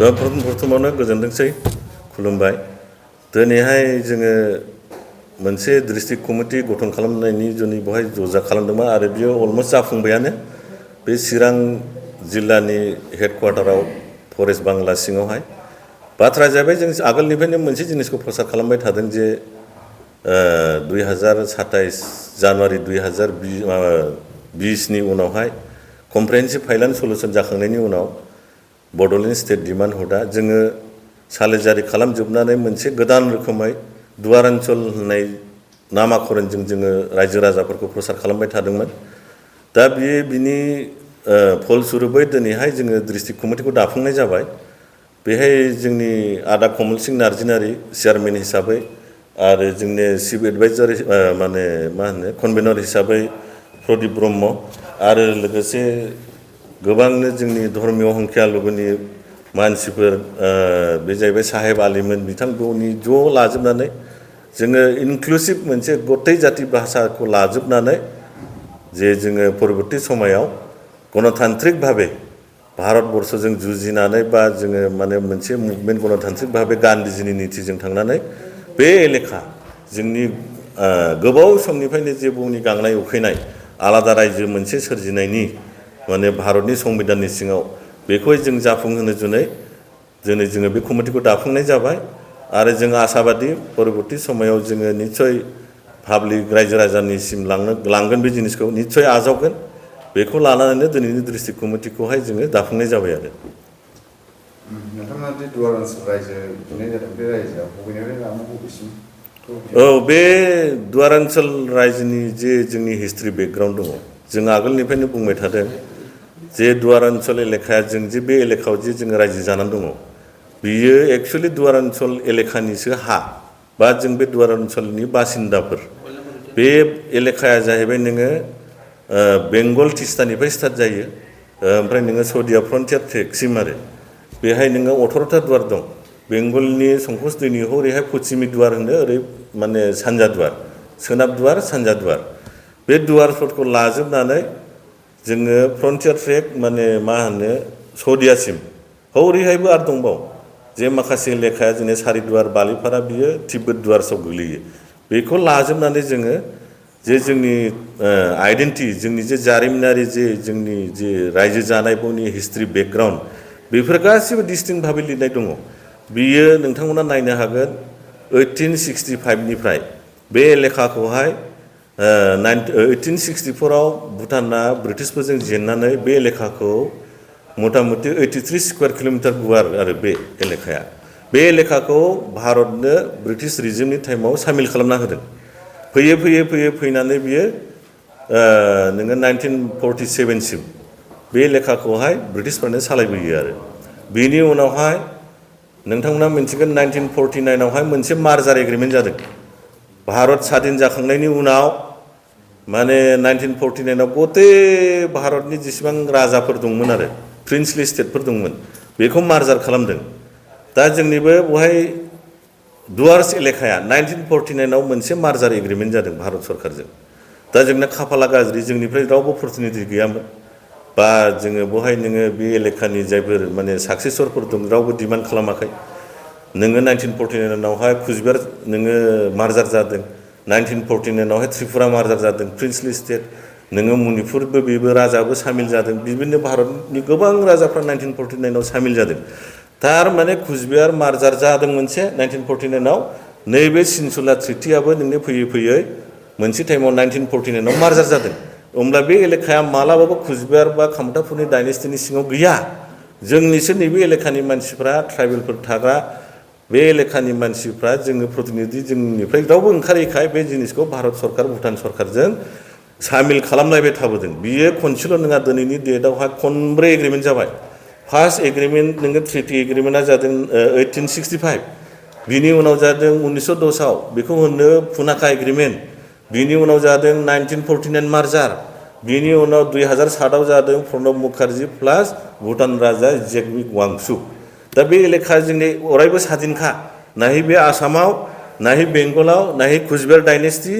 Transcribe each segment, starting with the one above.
प्रथमावनो गोजोनथोंसै खुलुमबाय दिनैहाय जोङो मोनसे डिस्ट्रिक्ट कमिटि गठन खालामनायनि जुनै बहाय जजा खालामदोंमोन आरो बियो अलमोस्ट जाफुंबायानो बे चिरां जिल्लानि हेडक्वार्टाराव फरेस्ट बांला सिङावहाय बाथ्राया जाबाय जों आगोलनिफ्रायनो मोनसे जिनिसखौ प्रसार खालामबाय थादों जे 2027 जानुवारि 2020 नि उनावहाय कमप्रिहेन्सिभ फाइनान्स सल्युशन जाखांनायनि उनाव बड'लेण्ड स्टेट डिमान्ड हुदा जोङो सालिजारि खालामजोबनानै मोनसे गोदान रोखोमै रअनचल होननाय नामाकरणजों जोङो रायजो राजाफोरखौ प्रसार खालामबाय थादोंमोन दा बिनि फलस्वरुपै दिनैहाय जोङो डिस्ट्रिक्ट कमिटिखौ दाफुंनाय जाबाय बेहाय जोंनि आदा कमल सिंह नार्जिनारि चेयारमेन हिसाबै आरो जोंनि चिफ एडभाइजार माने मा होनो कनभेनर हिसाबै प्रदीप ब्रह्म आरो लोगोसे गोबांनो जोंनि धर्मीय हंखियालुगुनि मानसिफोर बे जाहैबाय साहेब आलिमोन बिथांमोननि ज' लाजोबनानै जोङो इनक्लुसिभ मोनसे गथाय जाति भाषाखौ लाजोबनानै जे जोङो परबर्ती समायाव गणतान्त्रिक भाबे भारतबर्षजों जुजिनानै बा जोङो माने मोनसे मुभमेन्ट गणतान्त्रिक भाबे गान्धीजीनि नीतिजों थांनानै बे एलेखा जोंनि गोबाव समनिफ्रायनो जे बुहुमनि गांनाय उखैनाय आलादा रायजो मोनसे सोरजिनायनि माने भारतनि संबिधाननि सिङाव बेखौ जों जाफुंहोनो जुनै दिनै जोङो बे कमिटिखौ दाफुंनाय जाबाय आरो जों आसाबादि परबर्ती समायाव जोङो निश्चय पाब्लिक रायजो राजानिसिम लांगोन बे जिनिसखौ निश्चय आजावगोन बेखौ लानानैनो दिनैनि डिस्ट्रिक्ट कमिटिखौहाय जोङो दाफुंनाय जाबाय आरो नोंथाङा जे रअनचल रायजो खुंनाय जादों बे रायजोआ बबेनिफ्राय लानानै बबेसिम औ बे रअनचल रायजोनि जे जोंनि हिस्ट्रि बेकग्राउन्ड दङ जों आगोलनिफ्रायनो बुंबाय थादों जे रअनचल एलेखाया जों जे बे एलेखायाव जे जोङो रायजो जानानै दङ बियो एक्चुअलि रअनचल एलेखानिसो हा बा जों बे रअनचलनि बासिन्दाफोर बे एलेखाया जाहैबाय नोङो बेंगल तिस्तानिफ्राय स्टार्ट जायो ओमफ्राय नोङो सौदिया फ्रन्टियार ट्रेकसिम आरो बेहाय नोङो 18टा दुवार दं बेंगलनि संकस दैनि हरैहाय पश्चिमि दुवार होनो ओरै माने सानजा दुवार सोनाब दुवार सानजा दुवार बे दुवारफोरखौ लाजोबनानै जोङो फ्रन्टियार ट्रेक माने मा होनो सौदियासिम हरैहायबो आरो दंबाव जे माखासे लेखाया जोंनि सारिदुवार बालिपारा बियो तिब्बत दुवारसाव गोलैयो बेखौ लाजोबनानै जोङो जे जोंनि आइडेन्टिटी जोंनि जे जारिमिनारि जे जोंनि जे रायजो जानायफोरनि हिस्ट्रि बेकग्राउन्ड बेफोर गासिबो डिस्टिंक्ट भाबै लिरनाय दङ बियो नोंथांमोना नायनो हागोन 1865 निफ्राय बे एलेखाखौहाय 1864 आव भुटाना ब्रिटिशफोरजों जेननानै बे एलेखाखौ मथा मथि 83 स्क्वायर किल'मिटार गुवार आरो बे एलेखाया बे एलेखाखौ भारतनो ब्रिटिश रिजिमनि टाइमाव सामिल खालामना होदों फैयै फैयै फैयै फैनानै बियो नोङो 1947 सिम बे एलेखाखौहाय ब्रिटिशफोरानो सालायबोयो आरो बेनि उनावहाय नोंथांमोना मिन्थिगोन 1949 आवहाय मोनसे मार्जार एग्रिमेन्ट जादों भारत स्वाधीन जाखांनायनि उनाव माने 1949 आव गते भारतनि जेसेबां राजाफोर दंमोन आरो प्रिन्सलि स्टेटफोर दंमोन बेखौ मार्जार खालामदों दा जोंनिबो बहाय दुवार्स एलेखाया 1949 आव मोनसे मार्जार एग्रिमेन्ट जादों भारत सरकारजों दा जोंना खाफाला गाज्रि जोंनिफ्राय रावबो प्रतिनिधि गैयामोन बा जोङो बहाय नोङो बे एलेखानि जायफोर माने साक्सेसरफोर दं रावबो डिमान्ड खालामाखै नोङो 1949 आवहाय कुचबिहार नोङो मार्जार जादों 1949 आवहाय त्रिपुरा मार्जार जादों प्रिन्सलि स्टेट नोङो मणिपुरबो बेबो राजाबो सामिल जादों बिदिनो भारतनि गोबां राजाफ्रा 1949 आव सामिल जादों थारमाने कुचबिहार मार्जार जादों मोनसे 1949 आव नैबे सिनसुला ट्रिटियाबो नोंनो फैयै फैयै मोनसे टाइमाव 1949 आव मार्जार जादों होमब्ला बे एलेखाया मालाबाबो कुचबिहार बा कामतापुरनि डाइनेस्टिनि सिङाव गैया जोंनिसो नैबे एलेखानि मानसिफ्रा ट्राइबेलफोर थाग्रा बे एलेखानि मानसिफ्रा जोङो प्रतिनिधि जोंनिफ्राय रावबो ओंखारैखाय बे जिनिसखौ भारत सरकार भुटान सरकारजों सामिल खालामलायबाय थाबोदों बियो खनसेल' नङा दिनैनि डेटआवहाय खनब्रै एग्रिमेन्ट जाबाय फार्स्ट एग्रिमेन्ट नोङो ट्रिटि एग्रिमेन्टआ जादों 1865 बिनि उनाव जादों 1910 आव बेखौ होनो पुनाका एग्रिमेन्ट बिनि उनाव जादों 1949 मार्जार बिनि उनाव 2007 आव जादों प्रणब मुखार्जी प्लास भुटान राजा जेगमिक वांचुक दा बे एलेखा जोंनि अरायबो स्वाधीनखा नाहि बे आसामाव नाहि बेंगलाव नाहि कुचबिहार डाइनेस्टि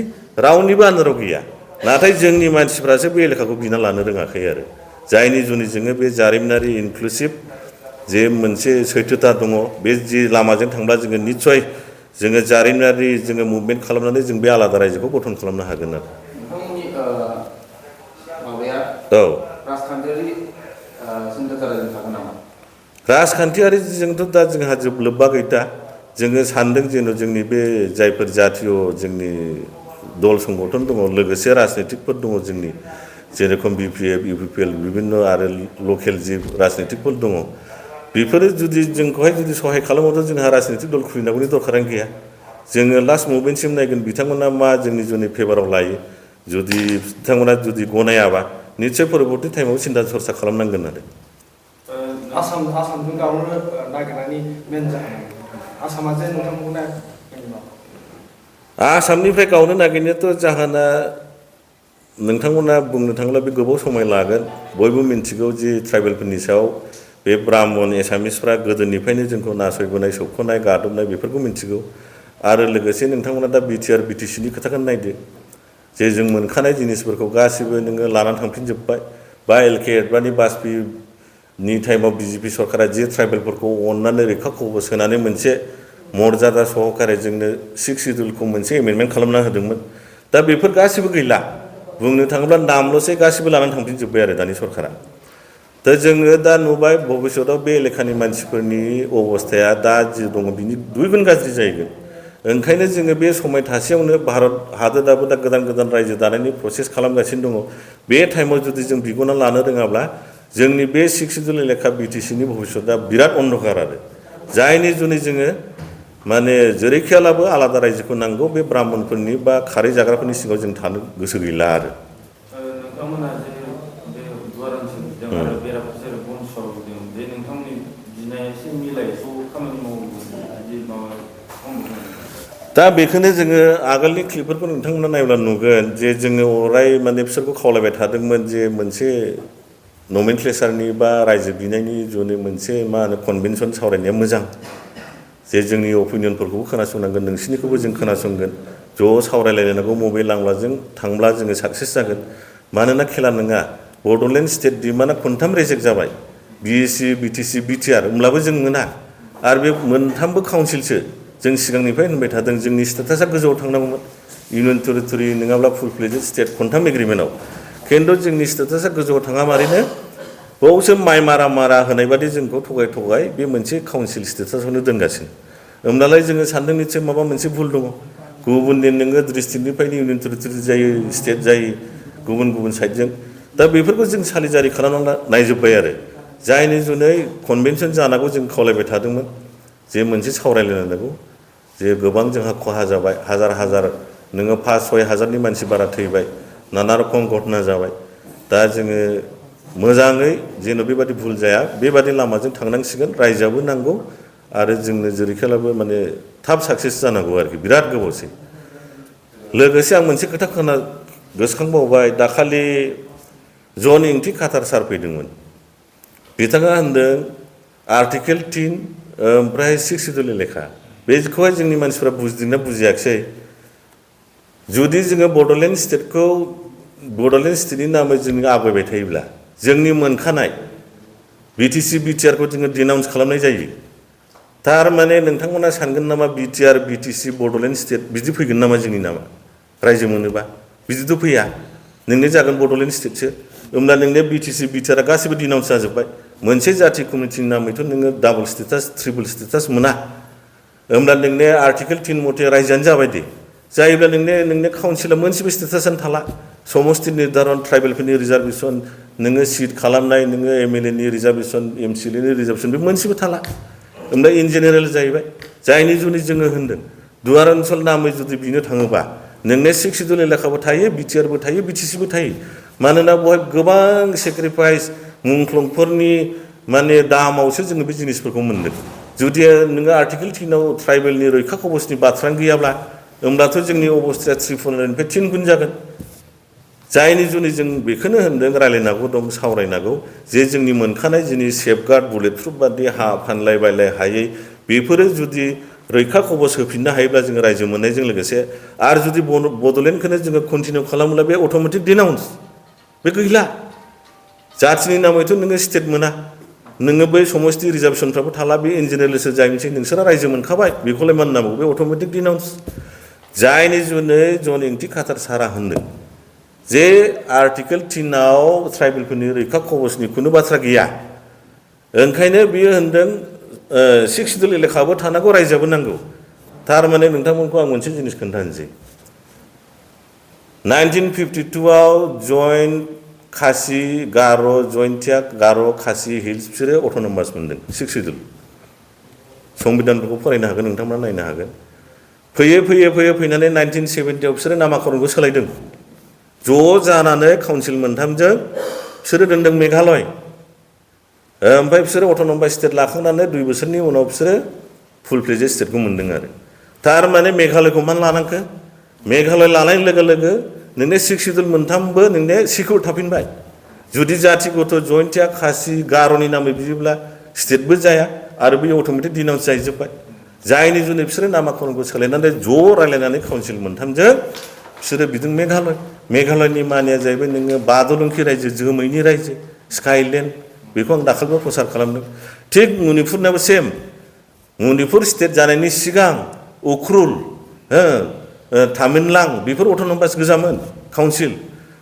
रावनिबो आन्दाराव गैया नाथाय जोंनि मानसिफ्रासो बे एलेखाखौ बिना लानो रोङाखै आरो जायनि जुनै जोङो बे जारिमिनारि इनक्लुसिभ जे मोनसे सैथोता दङ बे जि लामाजों थांब्ला जोङो निस्सय जोङो जारिमिनारि जोङो मुभमेन्ट खालामनानै जों बे आलादा रायजोखौ गठन खालामनो हागोन आरो नोंथांमोननि माबाया औ राजखान्थियारि सिन्थाधाराजों थागोन नामा राजखान्थियारिजोंथ' दा जोंहा लोब्बा गैया जोङो सानदों जेन' जोंनि बे जायफोर जातीय जोंनि दल संगठन दङ लोगोसे राजनितिकफोर दङ जोंनि जेरेखम बिपिएफ इउपिपिएल बिभिन्न आरो लकेल जि राजनितिकफोर दङ बेफोरो जुदि जोंखौहाय जुदि सहाय खालामोब्ला जोंहा राजनितिक दल खुलिनांगौनि दरखारानो गैया जोङो लास्ट मुभमेन्टसिम नायगोन बिथांमोना मा जोंनि जुनि फेभाराव लायो जुदि बिथांमोना जुदि गनायाबा निस्सय परबर्ती टाइमाव सिन्था सरसा खालामनांगोन आरो आसामजों गावनो नागिरनायनि मेन जाहोन आसामा जे नोंथांमोना आसामनिफ्राय गावनो नागिरनायाथ' जाहोना नोंथांमोना बुंनो थाङोब्ला बे गोबाव समाय लागोन बयबो मिन्थिगौ जि ट्राइबेलफोरनि सायाव बे ब्राह्मण एसामिसफ्रा गोदोनिफ्रायनो जोंखौ नासयबोनाय सोबख'नाय गादबनाय बेफोरखौ मिन्थिगौ आरो लोगोसे नोंथांमोना दा बिटिआर बिटिसिनि खोथाखौनो नायदो जे जों मोनखानाय जिनिसफोरखौ गासिबो नोङो लानानै थांफिनजोब्बाय बा एलके एडभानि बाजपेयिनि टाइमाव बिजेपि सरकारा जे ट्राइबेलफोरखौ अननानै रैखा खबर सोनानै मोनसे मर्यादा सहकारे जोंनो 6 सिडुलखौ मोनसे एमेन्डमेन्ट खालामना होदोंमोन दा बेफोर गासिबो गैला बुंनो थाङोब्ला नामल'सै गासिबो लानानै थांफिनजोब्बाय आरो दानि सरकारा दा जोङो दा नुबाय भबिष्यताव बे एलेखानि मानसिफोरनि अबस्थाया दा जि दङ बिनि दुइगुन गाज्रि जाहैगोन ओंखायनो जोङो बे समाय थासेयावनो भारत हादोराबो दा गोदान गोदान रायजो दानायनि प्रसेस खालामगासिनो दङ बे टाइमाव जुदि जों बिगना लानो रोङाब्ला जोंनि बे 6 सिडुल एलेखा बिटिसिनि भबिष्यता बिराद अन्धकार आरो जायनि जुनै जोङो माने जेरैखियालाबो आलादा रायजोखौ नांगौ बे ब्राह्मणफोरनि बा खारै जाग्राफोरनि सिङाव जों थानो गोसो गैला आरो नोंथांमोना जे बे गुवार ओनसोलजों आरो बेराफारसे बनसराव होदों जे नोंथांमोननि बिनाया एसे मिलायस' खामानि मावो दा बेखौनो जोङो आगोलनि क्लिपफोरखौ नोंथांमोना नायोब्ला नुगोन जे जोङो अराय माने बिसोरखौ खावलायबाय थादोंमोन जे मोनसे नमेनक्लेचारनि बा रायजो बिनायनि जुनै मोनसे मा होनो कनभेनसन सावरायनाया मोजां जे जोंनि अपिनियनफोरखौबो खोनासंनांगोन नोंसिनिखौबो जों खोनासंगोन ज' सावरायलायनांगौ मबे लांब्लाजों थांब्ला जोङो साक्सेस जागोन मानोना खेला नङा बड'लेण्ड स्टेट डिमान्डआ खनथाम रिजेक्ट जाबाय बिएससि बिटिसि बिटिआर होमब्लाबो जों मोना आरो बे मोनथामबो काउन्सिलसो जों सिगांनिफ्राय होनबाय थादों जोंनि स्टेटासा गोजौआव थांनांगौमोन इउनियन टेरिटरि नङाब्ला फुल फ्लेजेड स्टेट खनथाम एग्रिमेन्टआव खिन्थु जोंनि स्टेटासा गोजौआव थाङा मारैनो बावसो माइ मारा होनाय बादि जोंखौ थगाय बे मोनसे काउन्सिल स्टेटासावनो दोनगासिनो होमब्लालाय जोङो सानदों निसय माबा मोनसे भुल दङ गुबुननि नोङो डिस्ट्रिक्टनिफ्रायनो इउनियन टेरिटरि जायो स्टेट जायो गुबुन साइडजों दा बेफोरखौ जों सालिजारि खालामना नायजोब्बाय आरो जायनि जुनै कनभेनसन जानांगौ जों खावलायबाय थादोंमोन जे मोनसे सावरायलायनांगौ जे गोबां जोंहा खहा जाबाय हाजार नोङो 5-6 हाजारनि मानसि बारा थैबाय नाना रखम घटना जाबाय दा जोङो मोजाङै जेन' बेबादि भुल जाया बेबादि लामाजों थांनांसिगोन रायजोआबो नांगौ आरो जोंनो जेरैखालाबो माने थाब साक्सेस जानांगौ आरोखि बिराद गोबावसै लोगोसे आं मोनसे खोथा गोसोखांबावबाय दाखालि जन इंथि काटार सार फैदोंमोन बिथाङा होनदों आर्टिकेल 3 ओमफ्राय 6 सिडुल एलेखा बेखौहाय जोंनि मानसिफ्रा बुजिदोंना बुजियाखिसै जुदि जोङो बड'लेण्ड स्टेटनि नामै जोङो आवगायबाय थायोब्ला जोंनि मोनखानाय बिटिसि बिटिआरखौ जोङो डिनाउन्स खालामनाय जायो थारमाने नोंथांमोना सानगोन नामा बिटिआर बिटिसि बड'लेण्ड स्टेट बिदि फैगोन नामा जोंनि नामा रायजो मोनोबा बिदिथ' फैया नोंनि जागोन बड'लेण्ड स्टेटसो होमब्ला नोंनि बिटिसि बिटिआरआ गासिबो डिनाउन्स जाजोब्बाय मोनसे जाथि कमिटिनि नामैथ' नोङो डाबल स्टेटास ट्रिपल स्टेटास मोना होमब्ला नोंनि आर्टिकेल 3 मथे रायजोआनो जाबाय दे जायोब्ला नोंनि काउन्सिला मोनसेबो स्टेटासानो थाला समस्ति निर्धारन ट्राइबेलफोरनि रिजार्भेसन नोङो सिट खालामनाय नोङो एमएलएनि रिजार्भेसन एमसिएलएनि रिजार्भेसन बे मोनसेबो थाला होमब्ला इन जेनेरेल जाहैबाय जायनि जुनै जोङो होनदों दुवार ओनसोल नामै जुदि बिनो थाङोबा नोंनि 6 सिडुल एलेखाबो थायो बिटिआरबो थायो बिटिसिबो थायो मानोना बेवहाय गोबां सेक्रिफाइस मुंख्लंफोरनि माने दामावसो जोङो बे जिनिसफोरखौ मोनदों जुदि नोङो आर्टिकेल 3आव ट्राइबेलनि रैखा कबचनि बाथ्रानो गैयाब्ला होमब्लाथ' जोंनि अबस्थाया 300निफ्राय 3 गुन जागोन जायनि जुनै जों बेखौनो होनदों रायलायनांगौ दं सावरायनांगौ जे जोंनि मोनखानाय जिनिस सेफगार्ड बुलेट प्रुफ बादि हा फानलाय बायलाय हायै बेफोरो जुदि रैखा कबच होफिननो हायोब्ला जोङो रायजो मोननायजों लोगोसे आरो जुदि बड'लेण्डखौनो जोङो कन्टिनिउ खालामोब्ला बे अट'मेटिक डिनाउन्स बे गैला जाथिनि नामैथ' नोङो स्टेट मोना नोङो बै समस्ति रिजार्भेसनफ्राबो थाला बे इन्जिनियारलिसो जायनोसै नोंसोरा रायजो मोनखाबाय बेखौलाय मा होननांगौ बे अट'मेटिक डिनाउन्स जायनि जुनै जन इंथि खाथार सारा होनदों जे आर्टिकेल 3 आव ट्राइबेलफोरनि रैखा कवचनि खुनु बाथ्रा गैया ओंखायनो बियो होनदों 6 शिड्युल एलेखाबो थानांगौ रायजोआबो नांगौ थारमाने नोंथांमोनखौ आं मोनसे जिनिस खोन्थानोसै 1952 आव जइन्ट खासि गार' जयन्तिया गार' खासि हिल्स बिसोरो अट'नमास मोनदों 6 शिड्युल संबिधानफोरखौ फरायनो हागोन नोंथांमोना नायनो हागोन फैनानै 1970 आव बिसोरो नामाकरणखौ सोलायदों ज' जानानै काउन्सिल मोनथामजों बिसोरो दोनदों मेघालय ओमफ्राय बिसोरो अट'नमास स्टेट लाखांनानै 2 बोसोरनि उनाव बिसोरो फुल फ्लेजेड स्टेटखौ मोनदों आरो थारमाने मेघालयखौ मानो लानांखो मेघालय लानाय लोगो लोगो नोंने 6 शिड्युल मोनथामबो नोंने सिकिउर थाफिनबाय जुदि जाथिगत जयन्तिया खासि गार'नि नामै बियोब्ला स्टेटबो जाया आरो बे अट'मेटिक डिनाउन्स जाहैजोब्बाय जायनि जुनै बिसोरो नामाकरणखौ सोलायनानै ज' रायलायनानै काउन्सिल मोनथामजों बिसोरो बिदों मेघालयनि मानिया जाहैबाय नोङो बादलुंखि रायजो जोमैनि रायजो स्काइलेण्ड बेखौ आं दाखालिबो प्रसार खालामदों थिग मणिपुरनाबो सेम मणिपुर स्टेट जानायनि सिगां उख्रुल तामिलनां बेफोर अट'नमास गोजामोन काउन्सिल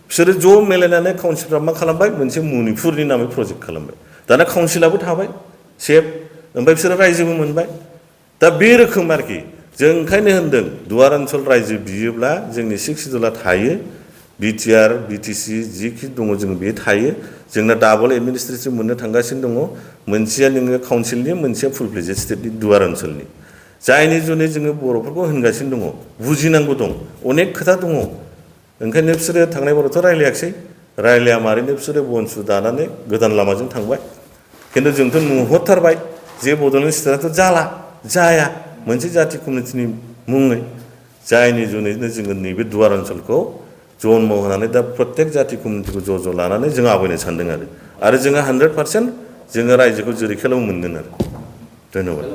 बिसोरो ज' मिलायनानै काउन्सिलफ्रा मा खालामबाय मोनसे मणिपुरनि नामै प्रजेक्ट खालामबाय दाना काउन्सिलाबो थाबाय सेफ ओमफ्राय बिसोरो रायजोबो मोनबाय दा बे रोखोम आरोखि जों ओंखायनो होनदों दुवार ओनसोल रायजो बियोब्ला जोंनि 6 शिड्युला थायो बिटिआर बिटिसि जिखि दङ जों बे थायो जोंना डाबल एडमिनिस्ट्रेटिभ मोननो थांगासिनो दङ मोनसेया नोङो काउन्सिलनि मोनसेया फुल फ्लेजेड स्टेटनि दुवार ओनसोलनि जायनि जुनै जोङो बर'फोरखौ होनगासिनो दङ बुजिनांगौ दं अनेक खोथा दङ ओंखायनो बिसोरो थांनाय बारावथ' रायलायाखिसै रायलाया मारैनो बिसोरो बनसु दानानै गोदान लामाजों थांबाय खिन्थु जोंथ' नुहरथारबाय जे बड'लेण्ड स्टेटआथ' जाया मोनसे जाथि कमिउनिटिनि मुङै जायनि जुनैनो जोङो नैबे दुवार ओनसोलखौ जन्म होनानै दा प्रत्येक जाथि कमिउनिटिखौ ज' लानानै जों आवगायनो सानदों आरो जोङो 100% जोङो रायजोखौ जेरैखेलाबो मोनगोन आरो धन्यबाद